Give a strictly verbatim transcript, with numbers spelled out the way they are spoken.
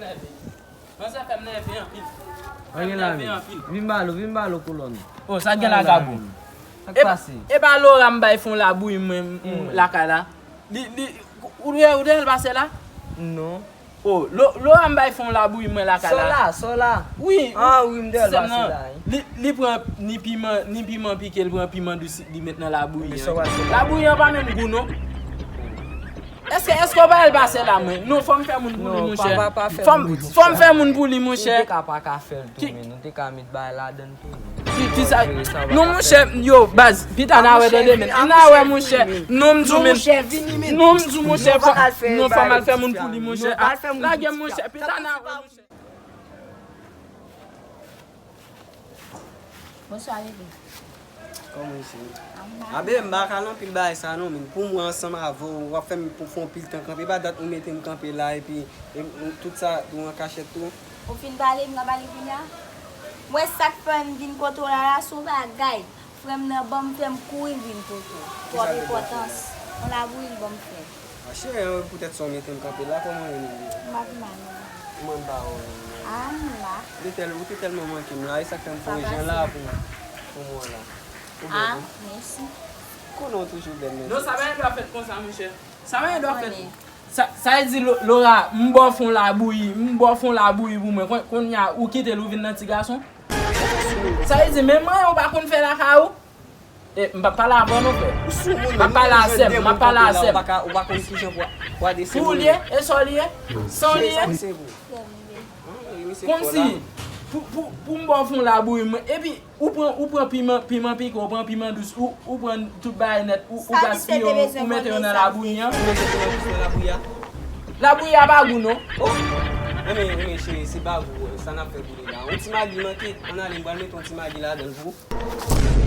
Manzè fè m nève anpil. Fè m nève anpil. Vin ba l, vin ba l kolòn. Oh, sa gen la, Gabo? Sa k pase? E pa Laura m bay fon labouyi mwen, m lakay la. Li, li, ou te, ou te wè l pase la? Non. Oh, Laura m bay fon labouyi mwen lakay la. Sò la, sò la. Wi. Ah wi, m te wè l pase la. Li, li pran ni piman, ni piman pike, li pran piman dous, li met nan labouyi an. Labouyi an pa menm gou non. Èske, èske w pa wè l pase la mwen? Non, fò m fè moun pou li, monchè. Fò m, fò m fè moun pou li, monchè. Ou te ka pa ka fè l tou, men. Ou te ka met bagay ladann tou, men. Ki, ki sa? Non, monchè, yo, baz, pita n a wè, tande, men. N a wè, monchè. Non, m di w, men. Non, m di w, monchè. Non, fò m al fè moun pou li, monchè. Lage m, monchè. Pita n a wè, monchè. Bonswa, bebe. Kòman w ye, cheri? Anba. Abe, m pa ka nan pil bagay sa non, men pou mwen ansanm avè w, w ap fè m pou fè yon pil tan kanpe, pa dat ou mete m kanpe la, epi e, m, tout sa tou an kachèt tou. Ou fin pale, m ka pale kounye a? M wè sa k fè m vin kote w la, la, se yon bagay. Frè m nan ban m, fè m kouri vin kote w. Twòp enpòtans. Yon labouyi l ban m fè. A, cheri, poutèt sa w mete m kanpe la, kòman w ye menm? M pa pi mal non. Kòman m pa wè w menm? A, m la. Ou te tèl, ou te tèlman manke m la, e sa k fè m fè yon jan la pou, pou mwen la. Ou bèl wi. Mèsi. Konnen w toujou bèl, men. Non, sa pa gen dwa fèt konsa, monchè. Sa pa gen dwa fèt. Sa, sa vle di, Lo-, Laura, m ba w fon labouyi, m ba w fon labouyi pou mwen. Kon-, kounye a, ou kite l, ou vin nan ti gason. Sa vle di, menm manyen ou pa konn fè lakay ou? E, m p ap pale avè w non, frè. M ap pale a sè m, m ap pale a sè m. Pou ou li ye? E sa w li ye? San w li ye? Kòmsi, pou, pou, pou m ba w fon labouyi, mwen, epi ou pran, ou pran piman, piman pike, ou pran piman dous, ou, ou pran tout bagay nèt, ou, ou gaspiye yo, ou mete yo nan labouyi an. Labouyi a pa gou non. Enben, enben, cheri, se pa gou, sa n ap fè pou li la. Yon ti magi manke, ann ale, m pral mete yon ti magi ladan l pou ou.